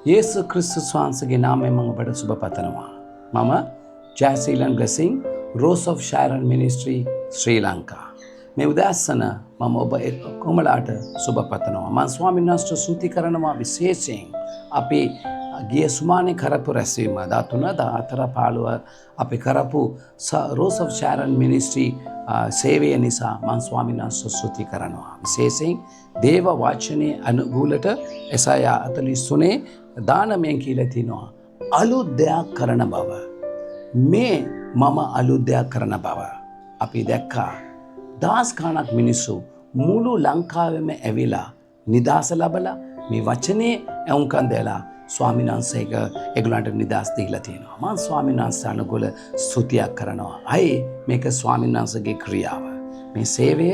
යේසු ක්‍රිස්තුස් වහන්සේගේ නාමයෙන් මම ඔබට සුබ පතනවා. මම ජයසීලන් බ්ලෙසිං, රෝස් ඔෆ් ෂැරන් මිනිස්ට්‍රි, ශ්‍රී ලංකා. මේ උදෑසන මම ඔබ ඔක්කොමලාට සුබ පතනවා. මම ස්වාමීන් වහන්සේට ස්තුති කරනවා, විශේෂයෙන් අපි ගිය සුමානේ කරපු රැස්වීම, 13, 14, 15 අපි කරපු රෝස් ඔෆ් ෂැරන් මිනිස්ට්‍රි සේවය නිසා මං ස්වාමීන් වහන්සේට ස්තුති කරනවා. විශේෂයෙන් දේව වචනේ අනුකූලට එසායා 43:19 කියලා තිනවා, අලුත් දෙයක් කරන බව. මේ මම අලුත් දෙයක් කරන බව. අපි දැක්කා දහස් ගාණක් මිනිස්සු මුළු ලංකාවෙම ඇවිලා නිදහස ලබලා, මේ වචනේ ඇහුම්කන් දෙලා ස්වාමීන් වහන්සේක ඒගොල්ලන්ට නිදහස් දීලා තියෙනවා. මං ස්වාමීන් වහන්සේ අනුකූල ස්තුතියක් කරනවා. අයි මේක ස්වාමීන් වහන්සේගේ ක්‍රියාව. මේ සේවය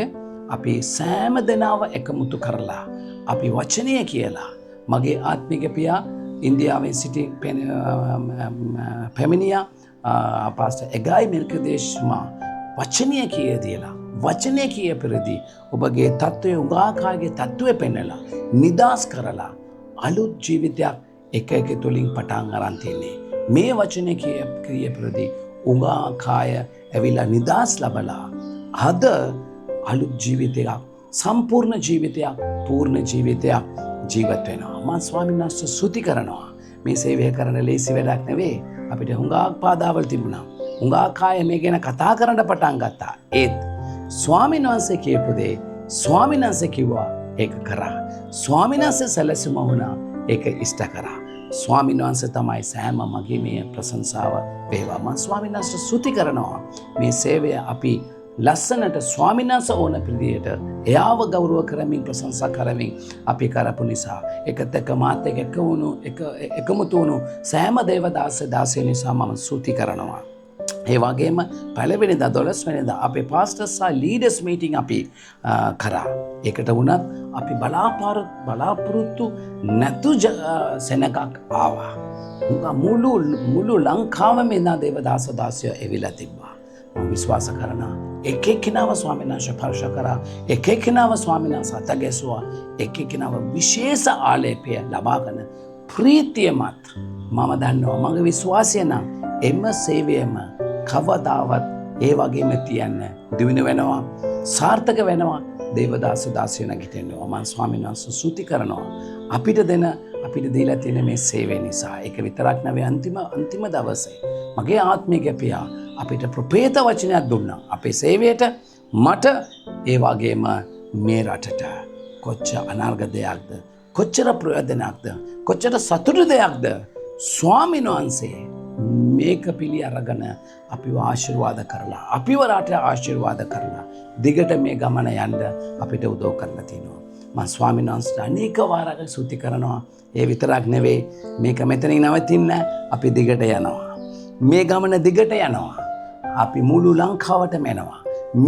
අපි සෑම දෙනාව එකමුතු කරලා අපි වචනය කියලා, මගේ ආත්මික පියා ඉන්දියාවෙන් සිටි පැමිණියා පාස්ටර් එගායි මිල්කදේශ්මා වචනය කිය දීලා, වචනය කිය පරිදි ඔබගේ තත්ත්වය, උගාකාගේ තත්ත්වය පෙන්නලා නිදහස් කරලා අලුත් ජීවිතයක් එක එක තුළින් පටන් අරන් තින්නේ. මේ වචනය කිය කිය පරිදි උගාකාය ඇවිල්ලා නිදහස් ලබලා අද අලුත් ජීවිතයක්, සම්පූර්ණ ජීවිතයක්, පූර්ණ ජීවිතයක් ජීවත් වෙනවා. මං ස්වාමීන් වහන්සේට ස්තුති කරනවා. මේ සේවය කරන ලේසි වැඩක් නෙවෙයි. අපිට හුඟක් බාධාවල් තිබුණා. හුඟක් අය මේ ගැන කතා කරන්න පටන් ගත්තා. ඒත් ස්වාමීන් වහන්සේ කියපු දේ, ස්වාමීන් වහන්සේ කිව්වා, ඒක කරා. ස්වාමීන් වහන්සේ සැලසුම වුණා, ඒක ඉෂ්ට කරා. ස්වාමීන් වහන්සේ තමයි සෑම මහිමය ප්‍රශංසාව වේවා. මං ස්වාමීන් වහන්සේට ස්තුති කරනවා. මේ සේවය අපි ලස්සනට ස්වාමීන් වහන්සේ ඕන විදියට එයාව ගෞරව කරමින්, ප්‍රශංසා කරමින් අපි කරපු නිසා, එකත් එක්ක මාත් එක්ක එක වුණු, එක එකමුතු වුණු සෑම දේවදාස දාසය නිසා මම ස්තුති කරනවා. ඒ වගේම පළවෙනිදා, 12 වෙනිදා අපේ පාස්ටර්ස් සහ ලීඩර්ස් මීටින් අපි කරා. ඒකට වුණත් අපි බලාපොරොත්තු නැතු සෙනගක් ආවා. හුඟ මුළු මුළු ලංකාවම ඉඳන් දේවදාස දාසියෝ ඇවිල්ලා තිබ්බා. මම විශ්වාස කරනවා එක එක්කෙනාව ස්වාමීන් වහන්සේ ස්පර්ශ කරා, එක එක්කෙනාව ස්වාමීන් වහන්සේ අත ගැසුවා, එක එක්කෙනාව විශේෂ ආලේපය ලබාගෙන ප්‍රීතියමත්. මම දන්නවා, මගේ විශ්වාසය නම් එම සේවයම කවදාවත් ඒ වගේම තියන්න දියුණු වෙනවා, සාර්ථක වෙනවා, දේවදාස දාසිය නැගිටිනවා. මං ස්වාමීන් වහන්සේ ස්තුති කරනවා අපිට දෙන, අපිට දීලා තියෙන මේ සේවය නිසා. ඒක විතරක් නෙවෙයි, අන්තිම අන්තිම දවසේ මගේ ආත්මික පියා අපිට ප්‍රොපේත වචනයක් දුන්නා අපේ සේවයට, මට, ඒ වගේම මේ රටට. කොච්චර අනර්ඝ දෙයක්ද, කොච්චර ප්‍රයෝජනයක්ද, කොච්චර සතුටු දෙයක්ද! ස්වාමීන් වහන්සේ මේක පිළි අරගෙන අපිව ආශිර්වාද කරලා, අපිව රට ආශිර්වාද කරලා, දිගට මේ ගමන යන්න අපිට උදව් කරලා තිනවා. මං ස්වාමීන් වහන්සේට අනේක වාරයක් ස්තුති කරනවා. ඒ විතරක් නෙවෙයි, මේක මෙතනින් නවතින්න, අපි දිගට යනවා. මේ ගමන දිගට යනවා. අපි මුළු ලංකාවටම එනවා.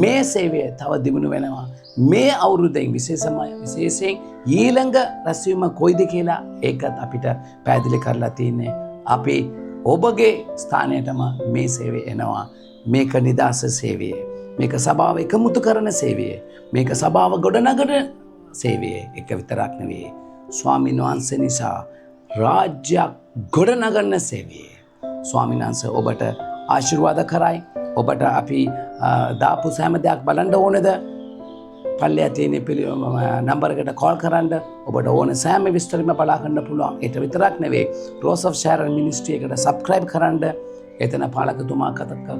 මේ සේවය තව දියුණු වෙනවා. මේ අවුරුද්දෙන් විශේෂම විශේෂයෙන් ඊළඟ රැස්වීම කොයිද කියලා ඒකත් අපිට පැහැදිලි කරලා තින්නේ. අපි ඔබගේ ස්ථානයටම මේ සේවය එනවා. මේක නිදහස සේවය. මේක සභාව එකමුතු කරන සේවය. මේක සභාව ගොඩනගන සේවය. එක විතරක් නෙවෙයි, ස්වාමීන් වහන්සේ නිසා රාජ්‍යයක් ගොඩනගන්න සේවය. ස්වාමීන් වහන්සේ ඔබට ආශිර්වාද කරයි. ඔබට අපි දාපු සෑම දෙයක් බලන්න ඕනේද? පල්ලෙහා තියෙන නම්බර් එකට කෝල් කරන්න. ඔබට ඕන සෑම විස්තරෙම බලා ගන්න පුළුවන්. ඒක විතරක් නෙවෙයි, රෝස් ඔෆ් ෂැරන් මිනිස්ට්‍රි එකට සබ්ස්ක්‍රයිබ් කරන්න. එතන පාලකතුමා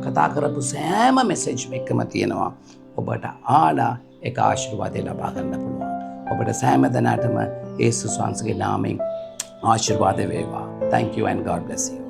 කතා කරපු සෑම මෙසේජ් එකම තියෙනවා. ඔබට ආලා ඒක ආශිර්වාදය ලබා ගන්න පුළුවන්. ඔබට සෑම දෙනාටම යේසුස් වහන්සේගේ නාමයෙන් ආශිර්වාද වේවා. Thank you and God bless you.